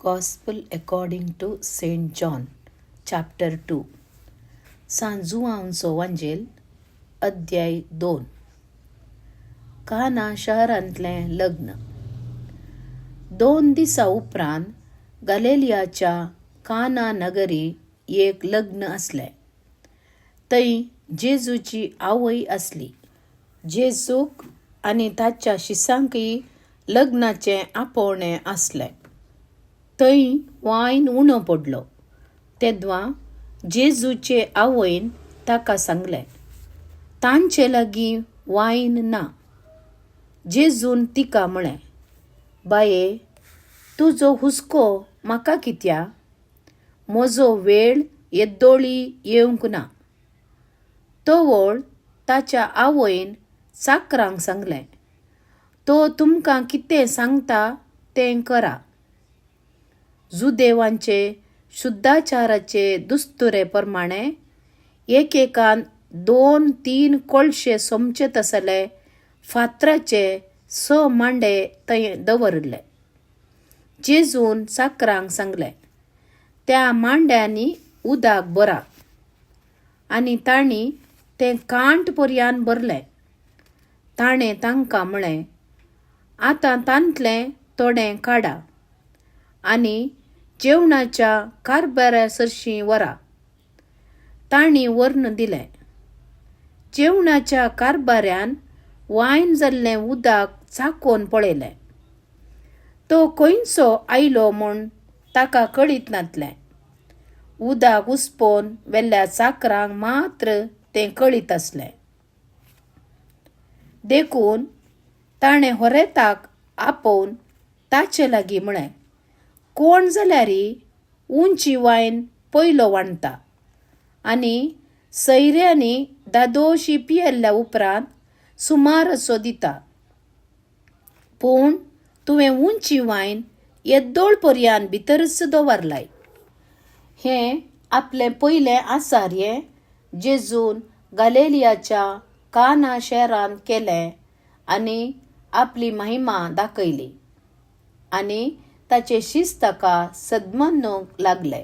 Gospel according to Saint John chapter 2. सांत जुआंवचो वांजेल अध्याय 2. काना शहरांतलें लग्न. 2 दिसां उपरांत गालिलियाच्या काना नगरी एक लग्न आसलें. थंय जेजूची आवय आसली. जेजूक आनी ताच्या शिसांकय लग्नाचें आपोवणें आसलें. थंय वायन उणो पडलो तेद्वां जेजूचे आवयन ताका सांगलें, तांचे लागीं वायन ना. जेजून तिका म्हळें, बाये, तुजो हुस्को म्हाका कित्या? म्हजो वेळ येद्दोळी येवंक ना. तवळ ताच्या आवयन चाकरांक सांगलें, तो तुमकां कितें सांगता तें करा. जुदेवांचे शुद्धाचाराचे दुस्तुरे प्रमाणे एकेकान 2-3 कोळशे सोमचे तसले फातराचे 6 मांडे थंय दवरिल्ले. जेजून चाकरांक सांगलें, त्या मांड्यांनी उदक भरा. आनी तांणी तें कांट पर्यान भरलें. ताणें तांकां म्हळें, आतां तांतलें थोडें काडा आनी जेवणाच्या कारभारा सरशीं व्हरा. तांणी व्हरून दिलें. जेवणाच्या कारभाऱ्यान वायन जाल्लें उदक चाकोवन पळयलें. तो खंयचो आयलो म्हूण ताका कळीत नासलें. उदक उसपोवन वेल्ल्या चाकरांक मात्र तें कळीत आसलें. देखून ताणें होरेताक आपोवन ताचे लागीं म्हळें, कोण जाल्यारी उंची वायन पयलो वांटता आनी सैऱ्यांनी दादोशी पियेल्ल्या उपरांत सुमार असो दिता. पूण तुवें उंची वायन येद्दोळ पर्यान भितरच दवरलाय. हें आपलें पयलें आचार्य जेजून गालिलियाच्या काना शहरांत केलें आनी आपली महिमा दाखयली आनी ताचे शीस ताका सदमानूंक लागले.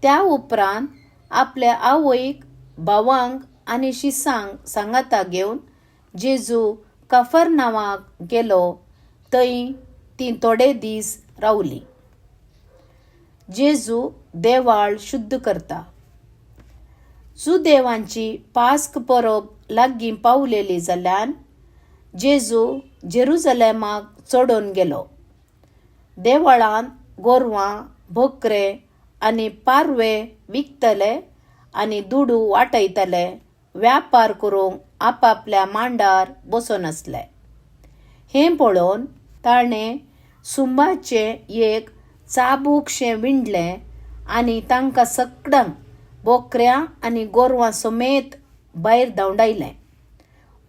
त्या उपरांत आपल्या आवयक, भावांक आनी शिसांक सांगाता घेवन जेजू कफरनावाक गेलो. थंय तीं थोडे दीस रावलीं. जेजू देवाळ शुद्ध करता. जुदेवांची पास्क परब लागीं पावलेली जाल्यान जेजू जेरुजलेमाक चडोवन गेलो. देवळांत गोरवां, बोकरे आनी पारवे विकतले आनी दुडू वाटयतले व्यापार करूंक आपापल्या मांडार बसून आसले. हें पळोवन ताणें सुंबाचें एक चाबूकशें विणलें आनी तांकां सगळ्यांक बोकऱ्यां आनी गोरवां समेत भायर धांवडायलें.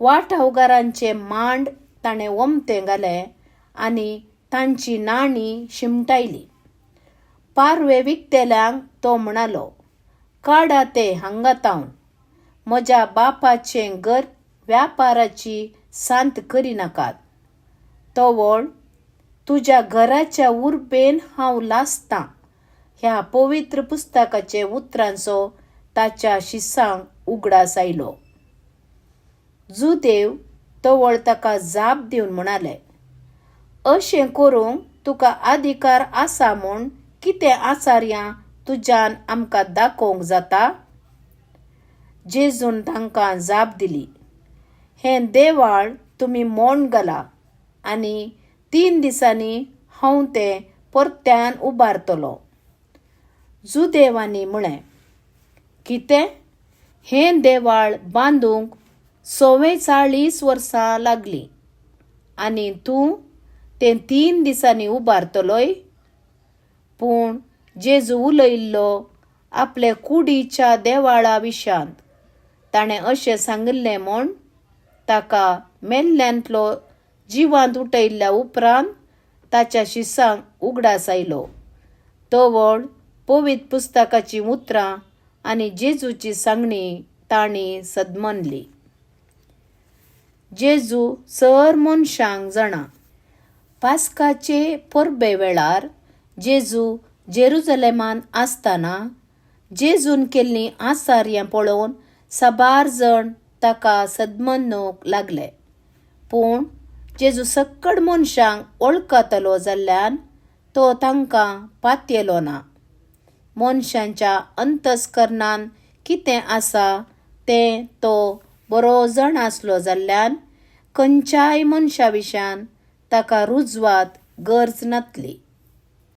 वाटावगारांचे मांड ताणें ओमतें घालें आनी तांची नाणी शिमटायली. पारवे विकतेल्यांक तो म्हणालो, काडा ते हांगा तावन, म्हज्या बापाचें घर व्यापाराची सांत करिनाकात. तवळ तुज्या घराच्या उर्बेन हांव लासतां ह्या पवित्र पुस्तकाचे उतरांचो ताच्या शिसांक उगडास आयलो. जुदेव तवळ ताका जाप दिवन म्हणाले, अशें करूंक तुका अधिकार आसा म्हूण कितें आचार्यां तुज्यान आमकां दाखोवंक जाता? जेजून तांकां जाप दिली, हें देवाळ तुमी मोड घाला आनी 3 दिसांनी हांव तें परत्यान उबारतलो. जुदेवांनी म्हळें, कितें? हें देवाळ बांदूंक 44 वर्सां लागलीं आनी तूं तें 3 दिसांनी उबारतलोय? पूण जेजू उलयल्लो आपले कुडीच्या देवाळा विशांत. ताणें अशें सांगिल्लें म्हूण ताका मेल्ल्यांतलो जिवांत उठयल्ल्या उपरांत ताच्या शिसांक उगडास आयलो. तवळ पवित्र पुस्तकाचीं उतरां आनी जेजूची सांगणी तांणी सदमानली. जेजू सर मनशांक जाणा. पास्काचे परबे वेळार जेजू जेरुजलेमान आसतना जेजून केल्लीं आचार्यां पळोवन साबार जण ताका सदमनूंक लागले. पूण जेजू सक्कड मनशांक वळखतलो जाल्ल्यान तो तांकां पातयेलो ना. मनशांच्या अंतस्करणान कितें आसा तें तो बरो जाण आसलो जाल्ल्यान खंयच्याय मनशा विशयान ताका रुजवात गरज नातली.